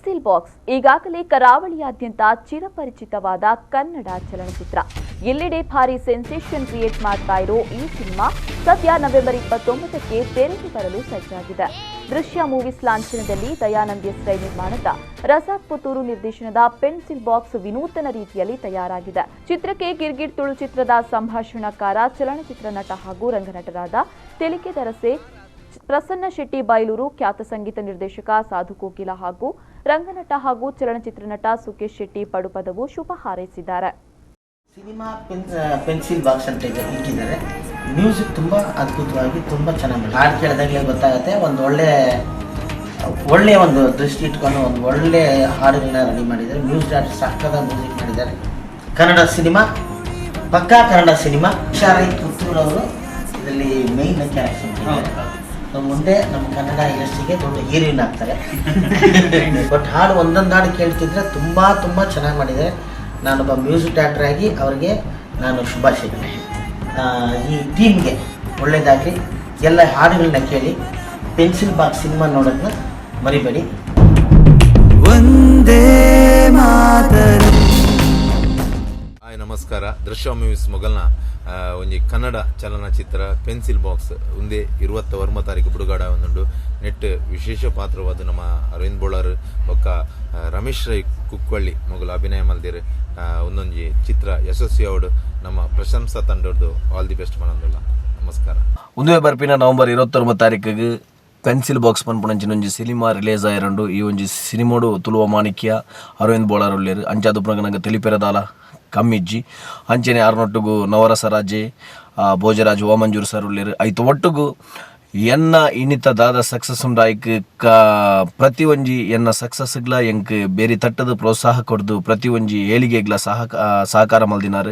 Pencil box ಈಗಾಗಲೇ ಕರಾವಳಿಯಾದ್ಯಂತ ಚಿರಪರಿಚಿತವಾದ ಕನ್ನಡ ಚಲನಚಿತ್ರ. ಎಲ್ಲೆಡೆ ಭಾರಿ ಸೆನ್ಸೇಷನ್ ಕ್ರಿಯೇಟ್ ಮಾಡ್ತಾ ಇರೋ ಈ ಸಿನಿಮಾ ಸದ್ಯ ನವೆಂಬರ್ 29ಕ್ಕೆ ತೆರೆಗೆ ಬರಲು ಸಜ್ಜಾಗಿದೆ. ದೃಶ್ಯ ಮೂವೀಸ್ ಲಾಂಛನದಲ್ಲಿ ದಯಾನಂದ್ ಎಸ್ ರೈ ನಿರ್ಮಾಣದ, ರಜಾಕ್ ಪುತ್ತೂರು ನಿರ್ದೇಶನದ ಪೆನ್ಸಿಲ್ ಬಾಕ್ಸ್ ವಿನೂತನ ರೀತಿಯಲ್ಲಿ ತಯಾರಾಗಿದೆ. ಚಿತ್ರಕ್ಕೆ ಗಿರ್ಗಿಟ್ ತುಳು ಚಿತ್ರದ ಸಂಭಾಷಣಕಾರ, ಚಲನಚಿತ್ರ ನಟ ಹಾಗೂ ರಂಗನಟರಾದ ತೆಲಿಕೆ ದರಸೆ ಪ್ರಸನ್ನ ಶೆಟ್ಟಿ ಬೈಲೂರು, ಖ್ಯಾತ ಸಂಗೀತ ನಿರ್ದೇಶಕ ಸಾಧು ಕೋಕಿಲ ಹಾಗೂ ರಂಗನಟ ಹಾಗೂ ಚಲನಚಿತ್ರ ನಟ ಸುಕೇಶ್ ಶೆಟ್ಟಿ ಪಡುಪದವು ಶುಭ ಹಾರೈಸಿದ್ದಾರೆ. ಸಿನಿಮಾ ಪೆನ್ಸಿಲ್ ಬಾಕ್ಸ್ ಅಂತ ಇದೆ, ಇಟ್ಟಿದ್ದಾರೆ. ಮ್ಯೂಸಿಕ್ ತುಂಬ ಅದ್ಭುತವಾಗಿ, ತುಂಬ ಚೆನ್ನಾಗಿ ಮಾಡಿ, ಹಾಡು ಕೇಳಿದಾಗಲೇ ಗೊತ್ತಾಗುತ್ತೆ. ಒಂದು ಒಳ್ಳೆ ಒಳ್ಳೆಯ ಒಂದು ದೃಷ್ಟಿ ಇಟ್ಕೊಂಡು ಒಂದು ಒಳ್ಳೆ ಹಾಡುಗಳನ್ನ ರೆಡಿ ಮಾಡಿದ್ದಾರೆ. ಮ್ಯೂಸಿಕ್ ಡೈರೆಕ್ಟರ್ ಸಕ್ಕತ್ತಾಗಿ ಮ್ಯೂಸಿಕ್ ಮಾಡಿದ್ದಾರೆ. ಕನ್ನಡ ಸಿನಿಮಾ, ಪಕ್ಕಾ ಕನ್ನಡ ಸಿನಿಮಾ. ಹುಷಾರಾಗಿ ಪುತ್ತೂರವರು ಇದರಲ್ಲಿ ಮೇಯ್ನ್ ಕ್ಯಾರೆಕ್ಟರ್. ಮುಂದೆ ನಮ್ಮ ಕನ್ನಡ ಇಂಡಸ್ಟ್ರಿಗೆ ದೊಡ್ಡ ಹೀರೋಯಿನ್ ಆಗ್ತಾರೆ. ಬಟ್ ಹಾಡು, ಒಂದೊಂದು ಹಾಡು ಕೇಳ್ತಿದ್ರೆ ತುಂಬ ತುಂಬ ಚೆನ್ನಾಗಿ ಮಾಡಿದ್ದಾರೆ. ನಾನೊಬ್ಬ ಮ್ಯೂಸಿಕ್ ಡೈರೆಕ್ಟರ್ ಆಗಿ ಅವರಿಗೆ ನಾನು ಶುಭಾಶಯಗಳು. ಈ ಟೀಮ್ಗೆ ಒಳ್ಳೆಯದಾಗಲಿ. ಎಲ್ಲ ಹಾಡುಗಳನ್ನ ಕೇಳಿ, ಪೆನ್ಸಿಲ್ ಬಾಕ್ಸ್ ಸಿನಿಮಾ ನೋಡೋದನ್ನ ಮರಿಬೇಡಿ. ವಂದೇ ಮಾತರಂ. ಹಾಯ್, ನಮಸ್ಕಾರ. ದೃಶ್ಯ ಮೂವೀಸ್ ಮೊಗಲ್ನ ಒಂಜಿ ಕನ್ನಡ ಚಲನಚಿತ್ರ ಪೆನ್ಸಿಲ್ ಬಾಕ್ಸ್ ಉಂದೇ 29 ತಾರೀಕು ಬುಡುಗಾಡ ಒಂದುಂಡು. ನೆಟ್ ವಿಶೇಷ ಪಾತ್ರವಾದ ನಮ್ಮ ಅರವಿಂದ್ ಬೋಳಾರ್ ಬೊಕ್ಕ ರಮೇಶ್ ರೈ ಕುಕ್ವಳ್ಳಿ ಮೊಗಲು ಅಭಿನಯ ಮಲ್ದಿರು. ಒಂದೊಂಜಿ ಚಿತ್ರ ಯಶಸ್ವಿ ಅವಡು. ನಮ್ಮ ಪ್ರಶಂಸಾ ತಂಡದ್ದು ಆಲ್ the best ಮನಂದುಲ್ಲ. ನಮಸ್ಕಾರ. ಉಂದುವೆ ಬರ್ಪಿನ ನವೆಂಬರ್ 29 ತಾರೀಕಿಗೆ ಪೆನ್ಸಿಲ್ ಬಾಕ್ಸ್ ಪನ್ಪುನಂಚಿನ ಒಂಜಿ ಸಿನಿಮಾ ರಿಲೀಸ್ ಆಯಿರಂಡು. ಈ ಒಂಜಿ ಸಿನಿಮೋಡು ತುಳುವ ಮಾಣಿಕ್ಯ ಅರವಿಂದ್ ಬೋಳಾರ್ ಉಲ್ಲೆರ್. ಅಂಚಾದ್ ಉಪ್ಪುನಗ ತೆಲಿಪೆರದಾಲ ಕಮ್ಮಿಜ್ಜಿ. ಅಂಚನೆ ಆರ್ನೊಟ್ಟುಗು ನವರಸ ರಾಜೆ, ಭೋಜರಾಜ್ ವಾಮಂಜೂರ್ ಸರ್ ಉಲ್ಲೆರ್. ಐತ ಒಟ್ಟುಗು ಎನ್ನ ಇನಿತ ದಾದ ಸಕ್ಸಸ್ ಉಂಡು, ಐಕ್ ಕ ಪ್ರತಿ ಒಂಜಿ ಎನ್ನ ಸಕ್ಸಸ್ಗ್ಲ ಎಂಕ್ ಬೇರಿ ತಟ್ಟದ ಪ್ರೋತ್ಸಾಹ ಕೊರ್ದು, ಪ್ರತಿ ಒಂಜಿ ಏಳಿಗೆಗ್ಲ ಸಹಕಾರ ಮಲ್ದಿನಾರ್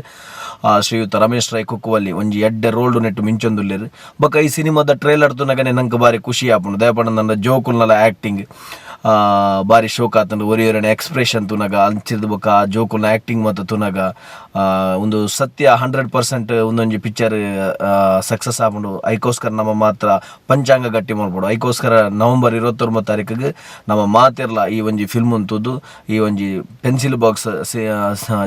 ಶ್ರೀಯುತ ರಮೇಶ್ ರೈ ಕುಕ್ಕುವಲ್ಲಿ. ಒಂಜಿ ಎಡ್ಡೆ ರೋಲ್ಡು ನೆಟ್ಟು ಮಿಂಚೊಂದುಲ್ಲೆರ್. ಬೊಕ ಈ ಸಿನಿಮಾದ ಟ್ರೈಲರ್ ತೂನಗನೆ ನಂಕ್ ಬಾರಿ ಖುಷಿ ಆಪುಂಡು. ದಯಪಂಡ ನನ್ನ ಜೋಕುಲ್ನಲ ಆಕ್ಟಿಂಗ್ ಬಾರಿ ಶೋಕ್ ಆತುಂಡು. ಒರಿಯೊರಿನ ಎಕ್ಸ್ಪ್ರೆಷನ್ ತೂನಗ, ಅಂಚಿರ್ದು ಬೊಕ ಆ ಜೋಕುಲ್ನ ಆಕ್ಟಿಂಗ್ ಮಾತ ತೂನಗ, ಒಂದು ಸತ್ಯ 100% ಒಂದೊಂಜಿ ಪಿಕ್ಚರ್ ಸಕ್ಸಸ್ ಆಪುಂಡು. ಐಕೋಸ್ಕರ ನಮ್ಮ ಮಾತ್ರ ಪಂಚಾಂಗ ಗಟ್ಟಿ ಮಲ್ಪೊಡು. ಐಕೋಸ್ಕರ ನವೆಂಬರ್ 29 ತಾರೀಕಿಗೆ ನಮ್ಮ ಮಾತೆರ್ಲ ಈ ಒಂಜಿ ಫಿಲ್ಮ್ ಉಂತುದು, ಈ ಒಂಜಿ ಪೆನ್ಸಿಲ್ ಬಾಕ್ಸ್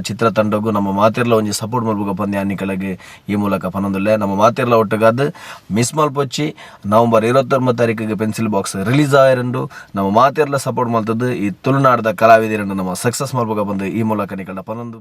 ಚಿತ್ರತಂಡಗು ನಮ್ಮ ಮಾತೆರ್ಲ ಒಂಜಿ ಸಪೋರ್ಟ್ ಮಲ್ಪುಗ ಪಂದ್ ನಿಕಲೆಗ್ ಈ ಮೂಲಕ ಪನೊಂದುಲ್ಲೆ. ನಮ್ಮ ಮಾತೆರ್ಲ ಒಟ್ಟುಗಾದ್ ಮಿಸ್ ಮಲ್ಪೊಚ್ಚಿ. ನವೆಂಬರ್ 29 ತಾರೀಕಿಗೆ ಪೆನ್ಸಿಲ್ ಬಾಕ್ಸ್ ರಿಲೀಸ್ ಆಯಿರಂಡು. ನಮ್ಮ ಮಾತೆರ್ಲ ಸಪೋರ್ಟ್ ಮಲ್ತದ್ದು ಈ ತುಳುನಾಡದ ಕಲಾವಿದರನ್ನು ನಮ್ಮ ಸಕ್ಸಸ್ ಮಲ್ಪುಗ ಬಂದು ಈ ಮೂಲಕ ನಿಕಲ್ಡ ಪನೊಂದು.